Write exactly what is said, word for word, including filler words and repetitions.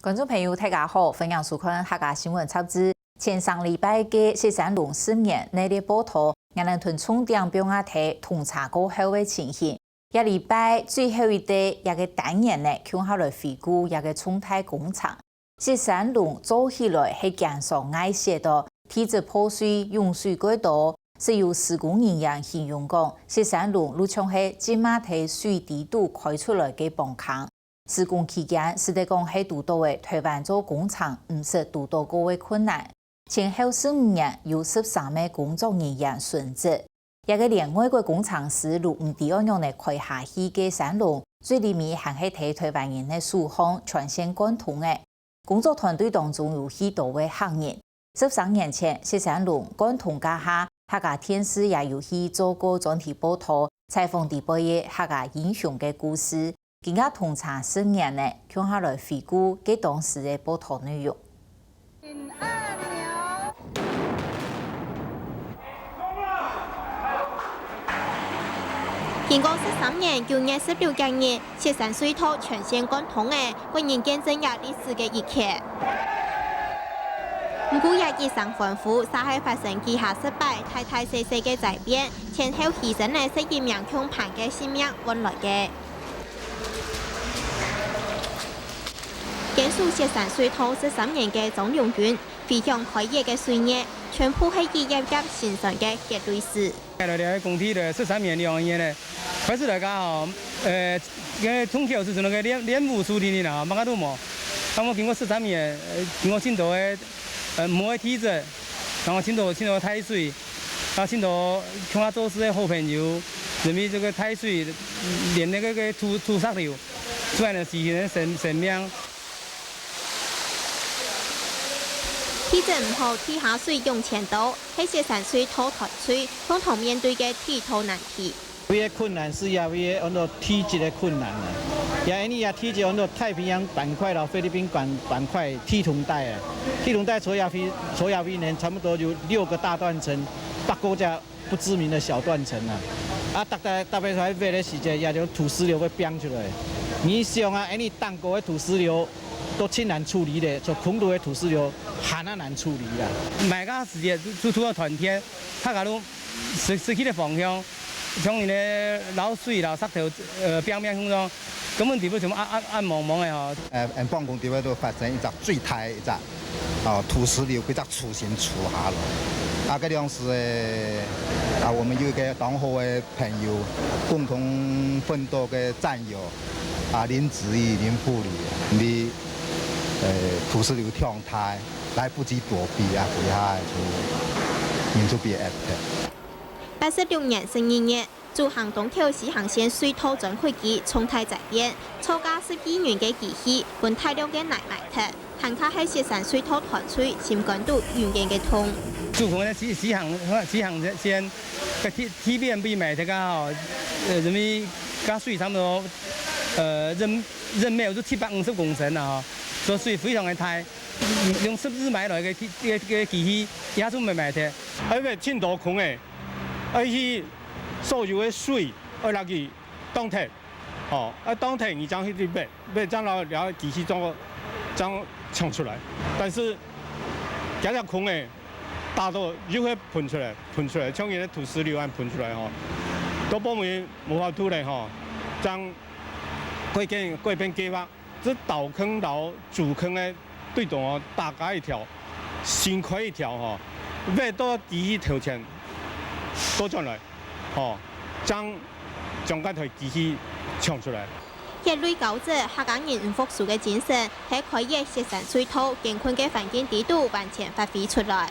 觀眾朋友，大家好，歡迎收看客家新聞雜誌。前三禮拜个雪山龍十年系列報導，𠊎等同重點放下在通車過後个情形。這禮拜最後一垤這个單元呢，共下來回顧這个重大工程。雪山龍做起來係驚傷𠊎雪哦，地質破碎、湧水過多，就有施工人員形容講，雪山龍就像係一隻在水底肚開出來个磅空。 施工期間，使得講係堵著个臺灣做工程毋識堵著過个困難。前後十五年有十三名工作人員殉職。這个連外國工程師就毋知愛仰仔開下去个山龍，最尾還係在臺灣人个手項全線貫通个。工作團隊當中有許多个客人， 十三年前，雪山龍貫通該下，客家電視也有去做過專題報導，採訪裡背个客家英雄个故事。今下通車十年了，共下來回顧該當時个報導內容。 經過十三年九月十六該日，雪山隧道全線貫通了，國人見證這歷史个一刻。毋過這一聲歡呼，嗄係發生幾下失敗、大大細細个災變，前後犧牲了十一名共伴个性命換來个。堅守雪山隧道十三年个張榮軍， 回想開業个歲月，全部係一葉葉辛酸个血淚史。來了个工地了十三年兩年了，開始來講吼，呃，該通口係從該个煉，煉武樹林裡啦，麼个都無。那麼經過十三年，呃，經過盡多个，呃，無个地質，然後盡多，盡多大水，啊，盡多共下做事个好朋友，因為這个大水連該个，个土，土石流，突然个犧牲生，生命。 地質毋好，地下水湧遷多，係雪山隧道斷水，共同面對个第一道難題。這个困難係這个安到地質个困難啊。也因為這地質安到太平洋板塊摎菲律賓板，板塊地動帶啊。地動帶在這位，在這位呢，差不多有六個大斷層，八個隻 不知名的小斷層啊。啊，逐个，逐个出來挖个時節，也就土石流會飆出來。你想啊，恁呢頂高个土石流都盡難處理了，就空肚个土石流還較難處理啦。麼个時節就，就，就斷電，大家都失，失去了方向，像恁呢摎水摎石頭，呃，拚拚相撞，根本地步全部暗，暗，暗摸摸个吼。呃，𠊎放工地位都發生一隻最大一隻，哦，土石流，一隻 重新出下來。啊，該當時个，啊，我們有一個當好个朋友，共同奮鬥个戰友，啊，林子怡、林富里，因為，呃，土石流忒大，來不及躲避啊，佢下就，人就被壓迫。八十六年十二月， 主行東口西行線隧道鑽掘機重大災變，造價十億元个機器分大量个泥埋忒，還較係雪山隧道斷水心肝肚永遠个痛。主行个西，西行，西行線个地，地面被埋忒个吼，呃，因為該水差不多，呃，一，一秒就七百五十公升啊吼，所以水非常个大，用十二米來个機，个，个機器，一下就埋埋忒。還有盡多空个，而且 所有个水愛落去擋忒，吼，愛擋忒你正去挖，挖正摎了機器正，正衝出來。但是，這隻空个，打到又會噴出來，噴出來，像該个土石流恁噴出來吼，到尾無法度了吼，正改變，改變計畫，這倒坑摎主坑个 對中央打開一條，新開一條吼，挖到機器頭前倒轉來，吼，正將該台機器搶出來。血淚交織，客家人毋服輸个精神，在開業雪山隧道艱困个環境底肚完全發揮出來。